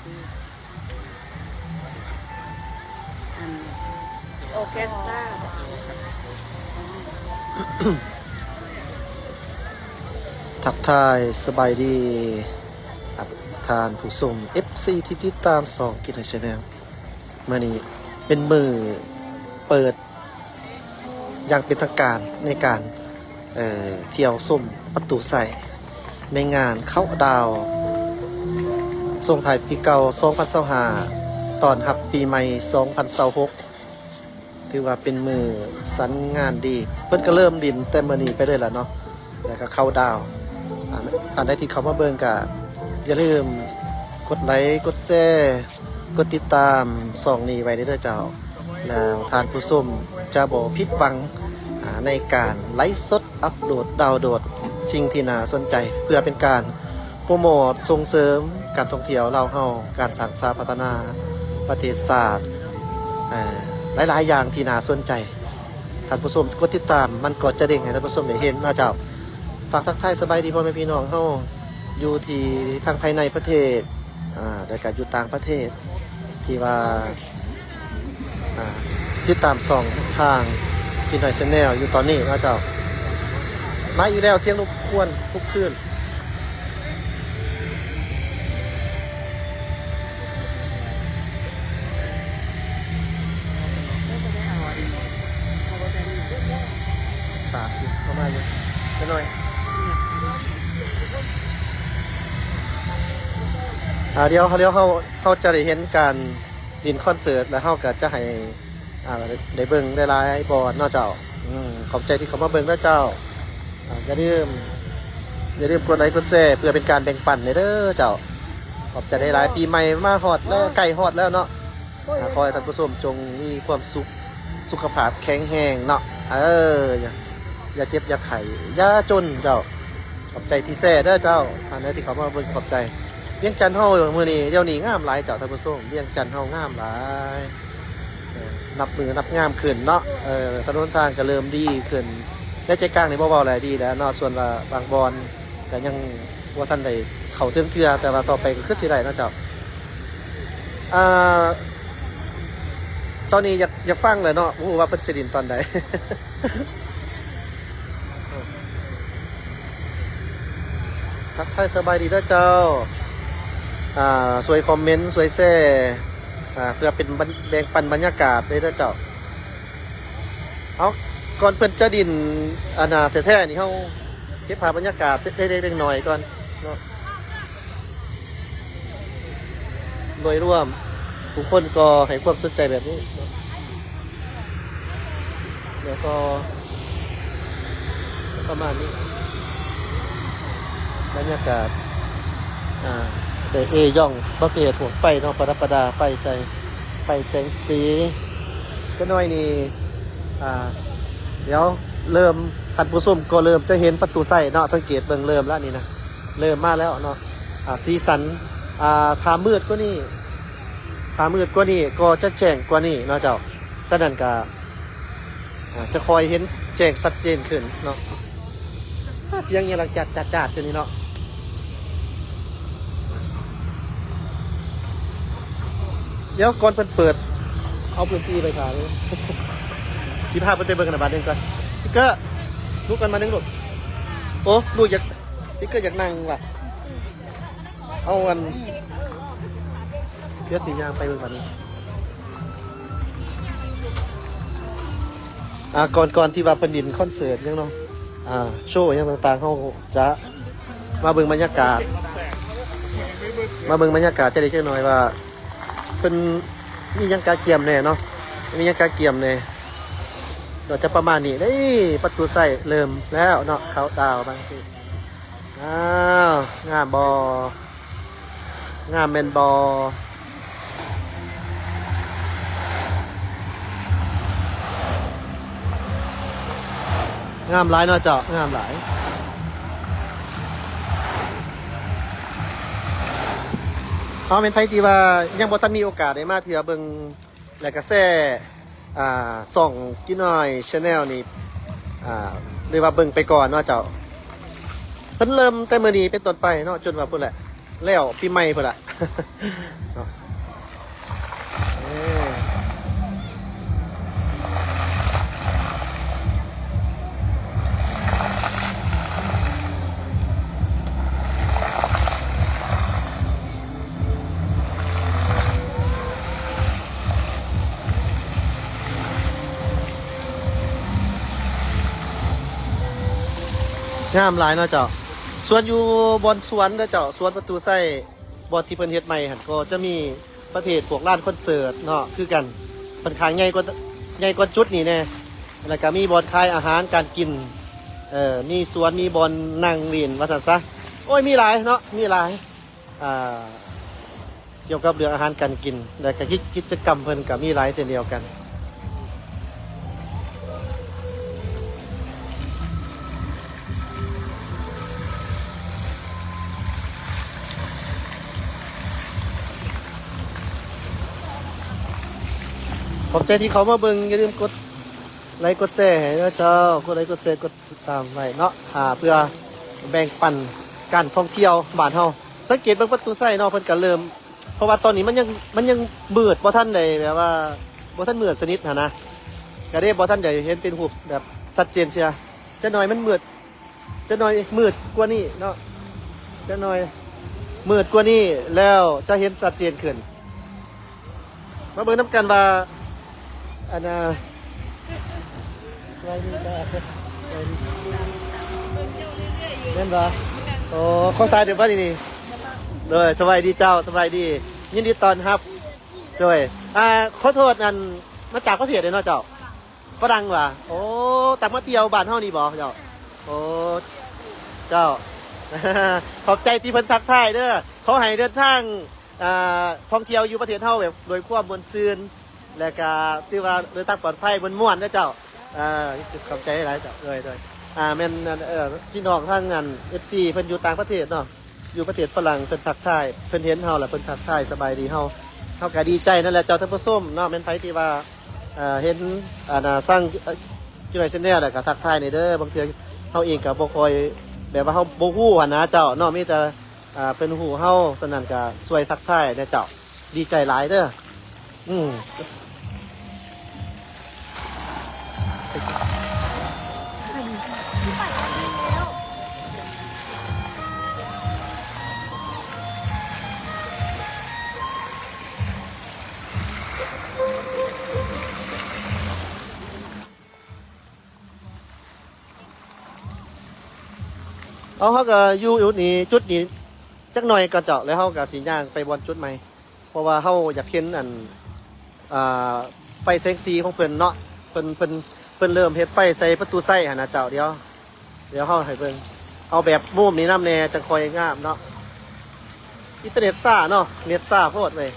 ອັນ ໂອເຄສຕາ ທັກທາຍສະບາຍດີ ທ່ານຜູ້ຊົມ ເອັຟຊີ ທີ່ຕິດຕາມຊ່ອງກິນໄນແຊນແນວ. ມື້ນີ້ເປັນມື້ເປີດຢ່າງເປັນທາງການໃນການ ເອີ ທ່ຽວຊົມປະຕູໄຊ ໃນງານເຄົາດາວສົ່ງທ້າຍປີເກົ່າສອງພັນຊາວຫ້າ ຕ້ອນຮັບປີໃໝ່ສອງພັນຊາວຫົກ ຖືວ່າເປັນມື້ສັນງານດີ. ເພິ່ນກໍເລີ່ມຫຼິ້ນແຕ່ມື້ນີ້ໄປເລີຍລະເນາະ ແລ້ວກໍເຄົາດາວ. ອາ ທ່ານໃດທີ່ເຂົ້າມາເບິ່ງກໍຢ່າລືມກົດໄລ ກົດແຊ ກົດຕິດຕາມຊ່ອງນີ້ໄວ້ເດີເຈົ້າ ແລ້ວທ່ານຜູ້ຊົມຈະບໍ່ຜິດຫວັງ ອາ ໃນການໄລຟ໌ສົດ ອັບໂຫຼດ ດາວໂຫຼດສິ່ງທີ່ໜ້າສົນໃຈ ເພື່ອເປັນການໂປຣໂມດສົ່ງເສີມການທ່ອງທ່ຽວລາວເຮົາ, ການສ້າງສາພັດທະນາປະເທດຊາດ ເອີ ຫຼາຍໆຢ່າງທີ່ໜ້າສົນໃຈ. ທ່ານຜູ້ຊົມກົດຕິດຕາມ ມັນກໍຈະເດ້ງໃຫ້ທ່ານຜູ້ຊົມໄດ້ເຫັນເນາະເຈົ້າ. ຝາກທັກທາຍສະບາຍດີພໍ່ແມ່ພີ່ນ້ອງເຮົາ ຢູ່ທີ່ທາງພາຍໃນປະເທດ ອາ ແລ້ວກະຢູ່ຕ່າງປະເທດ ທີ່ວ່າ ອາ ຕິດຕາມຊ່ອງທາງກິນໄນແຊນແນວຢູ່ຕອນນີ້ເນາະເຈົ້າ. ມາອີກແລ້ວ ສຽງລົບກວນທຸກຄືນ. ສາດຢູ່ ເຂົ້າມາຢູ່ຈັກໜ້ອຍ. ອາ ດຽວ ດຽວເຮົາ ເຮົາຈະໄດ້ເຫັນການຫຼິ້ນຄອນເສີດ ແລ້ວເຮົາກໍຈະໃຫ້ ອາ ໄດ້ ໄດ້ເບິ່ງຫຼາຍໆບ່ອນເນາະເຈົ້າ. ອືມ ຂອບໃຈທີ່ເຂົ້າມາເບິ່ງເດີເຈົ້າ. ອາ ຢ່າລືມ ຢ່າລືມກົດໄລກົດແຊ ເພື່ອເປັນການແບ່ງປັນເດີເຈົ້າ. ຂອບໃຈຫຼາຍໆ. ປີໃໝ່ມາຮອດແລ້ວ ໃກ້ຮອດແລ້ວເນາະ. ອາ ຂໍໃຫ້ທ່ານຜູ້ຊົມຈົ່ງມີຄວາມສຸກ ສຸຂະພາບແຂງແຮງເນາະ. ເອີ ຢ່າ ຢ່າເຈັບຢ່າໄຂ້ ຢ່າຈົນເຈົ້າ. ຂອບໃຈທີ່ແຊເດີເຈົ້າ. ທ່ານໃດທີ່ເຂົ້າມາເບິ່ງ ຂອບໃຈ. ວຽງຈັນເຮົາມື້ນີ້ ດຽວນີ້ງາມຫຼາຍເຈົ້າທ່ານຜູ້ຊົມ. ວຽງຈັນເຮົາງາມຫຼາຍ ເອີ ນັບມື້ນັບງາມຂຶ້ນເນາະ. ເອີ ຖະໜົນທາງກໍເລີ່ມດີຂຶ້ນ ໃນໃຈກາງນີ້ບໍ່ເວົ້າແຫຼະ ດີແລ້ວເນາະ. ສ່ວນວ່າບາງບ່ອນ ກໍຍັງບໍ່ທັນໄດ້ເຂົ້າເຖິງເທື່ອ ແຕ່ວ່າຕໍ່ໄປກໍຄືຊິໄດ້ເນາະເຈົ້າ. ອ່າ ຕອນນີ້ຢາກ ຢາກຟັງແຫຼະເນາະ ບໍ່ຮູ້ວ່າເພິ່ນຊິຫຼິ້ນຕອນໃດ. ທັກທາຍສະບາຍດີເດີເຈົ້າ. ອ່າ ຊ່ວຍຄອມເມັນ ຊ່ວຍແຊ ອ່າ ເພື່ອເປັນບັນ ແບ່ງປັນບັນຍາກາດເດີເຈົ້າ. ເອົາ ກ່ອນເພິ່ນຈະຫຼິ້ນ ອັນນ່າ ແທ້ໆນີ້ ເຮົາເກັບພາບບັນຍາກາດເລັກໆນ້ອຍໆກ່ອນເນາະ. ໂດຍລວມທຸກຄົນກໍໃຫ້ຄວາມສົນໃຈແບບນີ້ເນາະ. ແລ້ວກໍປະມານນີ້ ບັນຍາກາດ ອ່າ ເດເອຢອງ ປະເພດພວກໄຟເນາະ ປະດັບປະດາໄຟໃສ່ ໄຟແສງສີ. ຈັກໜ້ອຍນີ້ ອ່າ ດຽວເລີ່ມ ທ່ານຜູ້ຊົມກໍເລີ່ມຈະເຫັນປະຕູໄຊເນາະ. ສັງເກດເບິ່ງ ເລີ່ມແລ້ວນີ້ນະ ເລີ່ມມາແລ້ວເນາະ. ອ່າ ສີສັນ ອ່າ ຖ້າມືດກວ່ານີ້ ຖ້າມືດກວ່ານີ້ກໍຈະແຈ້ງກວ່ານີ້ເນາະເຈົ້າ. ສະນັ້ນກະ ອ່າ ຈະຄ່ອຍເຫັນແຈ້ງຊັດເຈນຂຶ້ນເນາະ. ອາ ສຽງອີ່ຫຍັງຈາດໆໆຢູ່ນີ້ເນາະ. ດຽວກ່ອນເພິ່ນເປີດ ເອົາພື້ນທີ່ໄປຖ້າເລີຍ ຊິພາເພິ່ນໄປເບິ່ງນະບາດໜຶ່ງກ່ອນ. ຕິກເກີ ລຸກກັນມາໜຶ່ງລູກ. ໂອ້ ລູກຢາກ ຕິກເກີຢາກນັ່ງວ່າ. ເອົາອັນ ດຽວຊິຍ່າງໄປເບິ່ງບາດນີ້. ອ່າ ກ່ອນ ກ່ອນທີ່ວ່າເພິ່ນຫຼິ້ນຄອນເສີດຫຍັງເນາະ ອ່າ ໂຊຫຍັງຕ່າງໆ ເຮົາຈະມາເບິ່ງບັນຍາກາດ ມາເບິ່ງບັນຍາກາດຈັກເລັກຈັກໜ້ອຍວ່າ ເພິ່ນມີຫຍັງກະກຽມແດ່ເນາະ ມີຫຍັງກະກຽມແດ່. ກໍຈະປະມານນີ້ເດ້. ປະຕູໄຊເລີ່ມແລ້ວເນາະ ເຄົາດາວບາງຊິ ອ້າວ ງາມບໍ່? ງາມແມ່ນບໍ່? ງາມຫຼາຍເນາະເຈົ້າ ງາມຫຼາຍ. ເອົາ ແມ່ນໃຜທີ່ວ່າຍັງບໍ່ທັນມີໂອກາດໄດ້ມາເທື່ອເບິ່ງ ແລະກະແຊ ອ່າ ຊ່ອງກິນນ້ອຍ Channel ນີ້ ອ່າ ຫຼືວ່າເບິ່ງໄປກ່ອນເນາະເຈົ້າ. ເພິ່ນເລີ່ມແຕ່ມື້ນີ້ເປັນຕົ້ນໄປເນາະ ຈົນວ່າພຸ້ນແຫຼະ ແລ້ວປີໃໝ່ພຸ້ນລະ. ເນາະ ເອີ ງາມຫຼາຍເນາະເຈົ້າ. ສວນຢູ່ບ່ອນສວນເດີເຈົ້າ ສວນປະຕູໄຊ ບ່ອນທີ່ເພິ່ນເຮັດໃໝ່ຫັ້ນ ກໍຈະມີປະເພດພວກລານຄອນເສີດເນາະ ຄືກັນ ຂ້ອນຂ້າງໃຫຍ່ກວ່າ ໃຫຍ່ກວ່າຈຸດນີ້ແດ່ ແລ້ວກະມີບ່ອນຂາຍອາຫານການກິນ ເອີ ມີສວນ ມີບ່ອນນັ່ງຫຼິ້ນວ່າຊັ້ນຊະ. ໂອ້ຍ ມີຫຼາຍເນາະ ມີຫຼາຍ ອ່າ ກ່ຽວກັບເລື່ອງອາຫານການກິນ ແລະກະກິດ ກິດຈະກຳເພິ່ນກະມີຫຼາຍເຊັ່ນດຽວກັນ. ຂອບໃຈທີ່ເຂົ້າມາເບິ່ງ ຢ່າລືມກົດໄລກົດແຊໃຫ້ເດີເຈົ້າ ກົດໄລກົດແຊ ກົດ ຕິດຕາມໄວ້ເນາະ ອ່າ ເພື່ອແບ່ງປັນການທ່ອງທ່ຽວບ້ານເຮົາ. ສັງເກດເບິ່ງປະຕູໄຊເນາະ ເພິ່ນກະເລີ່ມ ເພາະວ່າຕອນນີ້ມັນຍັງ ມັນຍັງມືດ ບໍ່ທັນໄດ້ແບບວ່າ ບໍ່ທັນມືດສະໜິດຫັ້ນນະ ກະເລີຍບໍ່ທັນໄດ້ເຫັນເປັນຮູບແບບຊັດເຈນເທື່ອ. ຈັກໜ່ອຍມັນມືດ ຈັກໜ່ອຍມືດກວ່ານີ້ເນາະ ຈັກໜ່ອຍມືດກວ່ານີ້ແລ້ວຈະເຫັນຊັດເຈນຂຶ້ນ. ມາເບິ່ງນຳກັນວ່າ ອັນນ່າ ສະບາຍດີຈ້າ ສະບາຍດີ ແມ່ນບໍ່? ໂອ້ ຂໍຖ່າຍໄດ້ບໍ່ນີ້? ໂດຍ ສະບາຍດີເຈົ້າ ສະບາຍດີ ຍິນດີຕ້ອນຮັບ. ໂດຍ ອ່າ ຂໍໂທດ ອັນ ມາຈາກປະເທດໃດເນາະເຈົ້າ? ຝຣັ່ງຫວາ? ໂອ້ ຕັ້ງມາທ່ຽວບ້ານເຮົານີ້ບໍ່ເຈົ້າ? ໂອ້ ເຈົ້າ ຂອບໃຈທີ່ເພິ່ນທັກທາຍເດີ. ຂໍໃຫ້ເດີນທາງ ອ່າ ທ່ອງທ່ຽວຢູ່ປະເທດເຮົາແບບດ້ວຍຄວາມມ່ວນຊື່ນ ແລະກະຖືວ່າເດີນທາງປອດໄພ ມ່ວນໆເດີເຈົ້າ. ອ່າ ຂອບໃຈຫຼາຍໆເຈົ້າ. ໂດຍ ໂດຍ ອ່າ ແມ່ນ ເອີ ພີ່ນ້ອງທາງ ອັນ ເອັຟຊີ ເພິ່ນຢູ່ຕ່າງປະເທດເນາະ ຢູ່ປະເທດຝຣັ່ງ ເພິ່ນທັກທາຍ ເພິ່ນເຫັນເຮົາລະເພິ່ນທັກທາຍສະບາຍດີເຮົາ ເຮົາກະດີໃຈນັ້ນແຫຼະເຈົ້າ. ທ່ານຜູ້ຊົມເນາະ ແມ່ນໃຜທີ່ວ່າ ເອີ ເຫັນ ອັນ ທາງ ເອີ ກິນໜ້ອຍແຊນແນວ ແລ້ວກະທັກທາຍແດ່ເດີ. ບາງເທື່ອເຮົາເອງກະບໍ່ຄ່ອຍ ແບບວ່າເຮົາບໍ່ຮູ້ຫັ້ນນະເຈົ້າເນາະ ມີແຕ່ ອ່າ ເພິ່ນຮູ້ເຮົາ ສະນັ້ນກະຊ່ວຍທັກທາຍແດ່ເຈົ້າ. ດີໃຈຫຼາຍເດີ. ອືມ ເອົາ ເຮົາກະຢູ່ຈຸດນີ້ ຈຸດນີ້ຈັກໜ່ອຍກ່ອນເຈົ້າ ແລ້ວເຮົາກະຊິຍ່າງໄປບ່ອນຈຸດໃໝ່ ເພາະວ່າເຮົາຢາກເຫັນ ອັນ ອ່າ ໄຟແສງສີຂອງເພິ່ນເນາະ ເພິ່ນ ເພິ່ນ ເພິ່ນເລີ່ມເຮັດໄຟໃສ່ປະຕູໄຊຫັ້ນນະເຈົ້າ. ດຽວ ດຽວເຮົາໃຫ້ເບິ່ງ ເອົາແບບມຸມນີ້ນຳແດ່ ຈັ່ງຄ່ອຍງາມເນາະ. ອິນເຕີເນັດຊ້າເນາະ ເນັດຊ້າໂພດເວີຍ.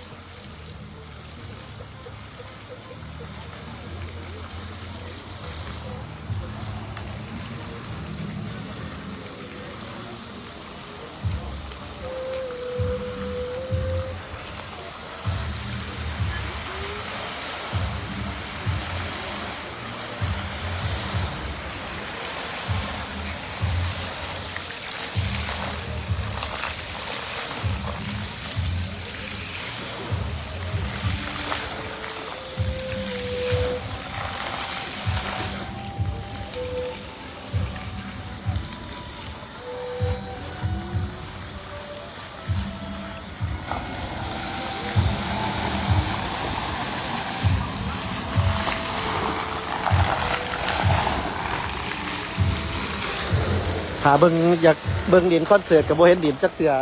ຖ້າເບິ່ງ ຢາກເບິ່ງຫຼິ້ນຄອນເສີດກະບໍ່ເຫັນຫຼິ້ນຈັກເທື່ອ.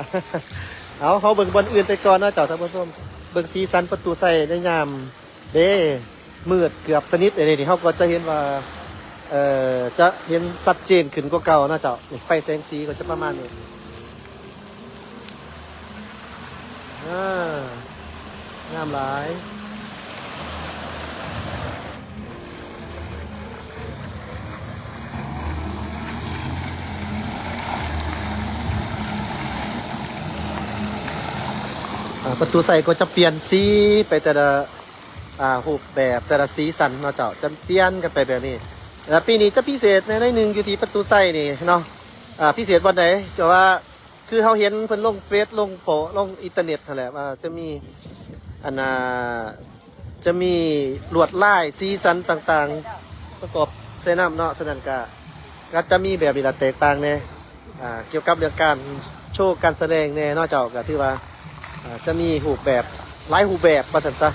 ເອົາ ເຮົາເບິ່ງບ່ອນອື່ນໄປກ່ອນເນາະເຈົ້າທ່ານຜູ້ຊົມ. ເບິ່ງສີສັນປະຕູໄຊໃນຍາມເດ້ ມືດເກືອບສະໜິດເດ ນີ້ເຮົາກໍຈະເຫັນວ່າ ເອີ ຈະເຫັນຊັດເຈນຂຶ້ນກວ່າເກົ່າເນາະເຈົ້າ. ນີ້ ໄຟແສງສີກໍຈະປະມານນີ້. ອ່າ ງາມຫຼາຍ. ອ່າ ປະຕູໄຊກໍຈະປ່ຽນສີໄປແຕ່ລະ ອ່າ ຮູບແບບ ແຕ່ລະສີສັນເນາະເຈົ້າ ຈະປ່ຽນກັນໄປແບບນີ້. ແລະ ປີນີ້ຈະພິເສດແດ່ໜ້ອຍໜຶ່ງຢູ່ທີ່ປະຕູໄຊນີ້ເນາະ. ອ່າ ພິເສດບ່ອນໃດ ເພາະວ່າ ຄືເຮົາເຫັນເພິ່ນລົງເຟສ ລົງໂປະ ລົງອິນເຕີເນັດຫັ້ນແຫຼະ ວ່າຈະມີ ອັນນ່າ ຈະມີລວດລາຍສີສັນຕ່າງໆ ປະກອບໃສ່ນຳເນາະ. ສະນັ້ນກະ ກະຈະມີແບບນີ້ລະແຕກຕ່າງແດ່ ອ່າ ກ່ຽວກັບເລື່ອງການໂຊການສະແດງແດ່ເນາະເຈົ້າ. ກະຖືວ່າ ອ່າ ຈະມີຮູບແບບ ຫຼາຍຮູບແບບວ່າຊັ້ນຊະ.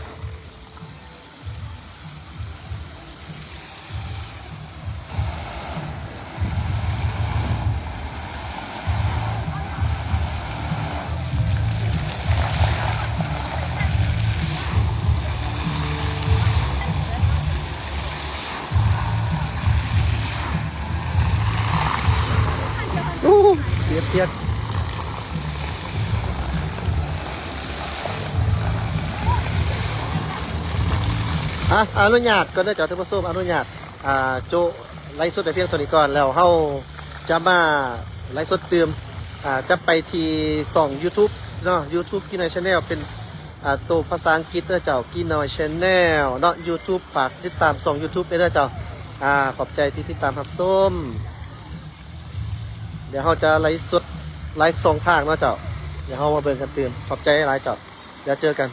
ໂອ້ ສຽດ ສຽດ. ອ່ະ ອະນຸຍາດກ່ອນເດີເຈົ້າທ່ານຜູ້ຊົມ ອະນຸຍາດ ອ່າ ໂຈະໄລຟ໌ສົດໄດ້ພຽງເທົ່ານີ້ກ່ອນ ແລ້ວເຮົາຈະມາໄລຟ໌ສົດຕື່ມ ອ່າ ຈະໄປທີ່ຊ່ອງຢູທູບເນາະ ຢູທູບກີນ້ອຍແຊນແນວ ເປັນ ອ່າ ໂຕພາສາອັງກິດເດີເຈົ້າ ກີນ້ອຍແຊນແນວເນາະ ຢູທູບ. ຝາກຕິດຕາມຊ່ອງຢູທູບເດີເຈົ້າ. ອ່າ ຂອບໃຈທີ່ຕິດຕາມຮັບຊົມ. ດຽວເຮົາຈະໄລຟ໌ສົດຫຼາຍຊ່ອງທາງເນາະເຈົ້າ. ດຽວເຮົາມາເບິ່ງກັນຕື່ມ. ຂອບໃຈຫຼາຍເຈົ້າ. ດຽວເຈີກັນ.